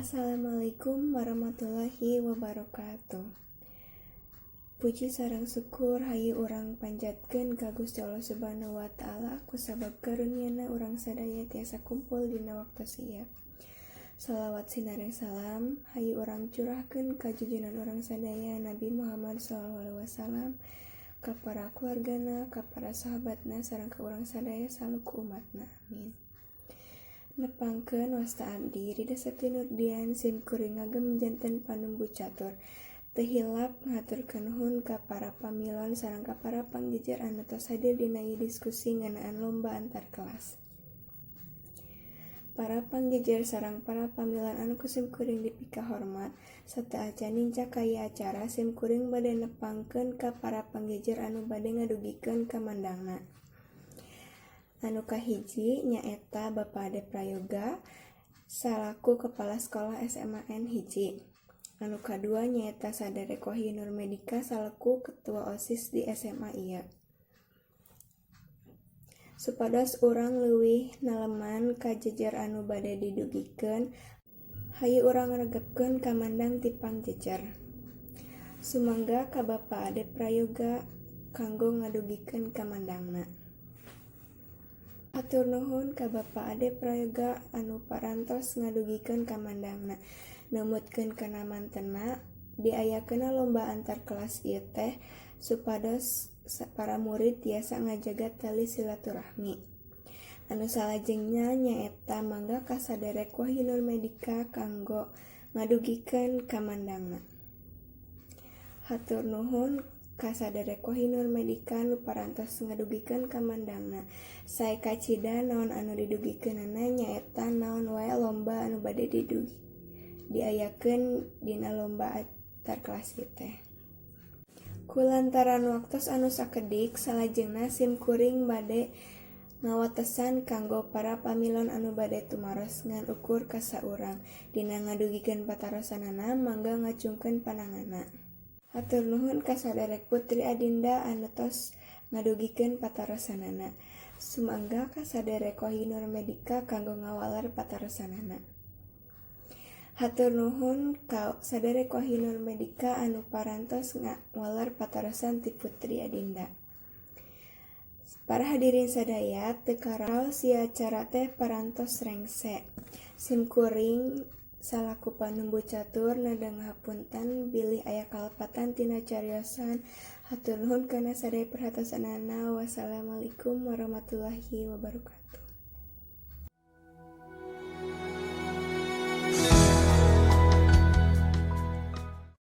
Assalamualaikum warahmatullahi wabarakatuh. Puji sareng syukur hayu urang panjatkeun ka Gusti Allah Subhanahu wa Ta'ala kusabab karunia urang sadaya tiasa kumpul dina waktos ieu. Salawat sinareng salam hayu urang curahkeun ka junjungan urang sadaya, Nabi Muhammad SAW, ka para keluargana, ka para sahabatna, sareng ka urang sadaya salaku umatna. Amin. Nepangkeun, wasta abdi Rida Septi Nurdian, sim kuring ngagem janten panumbu catur. Teu hilap ngahaturkeun nuhun ka para pamilon sareng ka para pangjejer anu tos hadir dina ieu diskusi ngeunaan lomba antar kelas. Para pangjejer sareng para pamilon anu ku sim kuring dipikahormat, sateuacan nincak ka ieu acara, sim kuring bade nepangkeun ka para pangjejer anu bade ngadugikeun kamandangna. Anu kahiji nyaeta Bapak Ade Prayoga salaku Kepala Sekolah SMAN 1. Anu kadua nyaeta saderek Wahyu Nur Medika salaku Ketua OSIS di SMA ieu. Supados urang leuwih naleman ka jejer anu bade didugikeun, hayu urang regepkeun kamandang ti pangjejer. Sumangga ka Bapak Ade Prayoga kanggo ngadugikeun kamandangna. Hatur nuhun ka Bapak Ade Prayoga anu parantos ngadugikeun kamandangna. Numutkeun kana mantenna, diayakeunna lomba antar kelas ieu teh supados para murid tiasa ngajaga tali silaturahmi. Anu salajengna nyaeta mangga ka saderek Wahyu Nur Medika kanggo ngadugikeun kamandangna. Hatur nuhun ka saderek Wahyu Nur Medika nu parantos ngadugikeun kamandangna. Sae kacida naon anu didugikeunana, nyaeta naon wae lomba anu bade diayakeun dina lomba antar kelas ieu teh. Kulantaran waktos anu sakedik, salajengna sim kuring bade ngawatesan kanggo para pamilon anu bade tumaros ngan ukur ka saurang. Dina ngadugikeun patarosanana, mangga ngacungkeun pananganna. Hatur nuhun ka saderek Putri Adinda anu tos ngadugikeun patarosanana. Sumangga ka saderek Wahyu Nur Medika kanggo ngawaler patarosanana. Hatur nuhun ka saderek Wahyu Nur Medika anu parantos ngawaler patarosan ti Putri Adinda. Para hadirin sadaya, teu karaos ieu acara teh parantos rengse. Sim kuring salaku panumbu catur nedang hapunten bilih aya kalepatan tina cariosan. Hatur nuhun kana sadaya perhatosanana. Wassalamualaikum warahmatullahi wabarakatuh.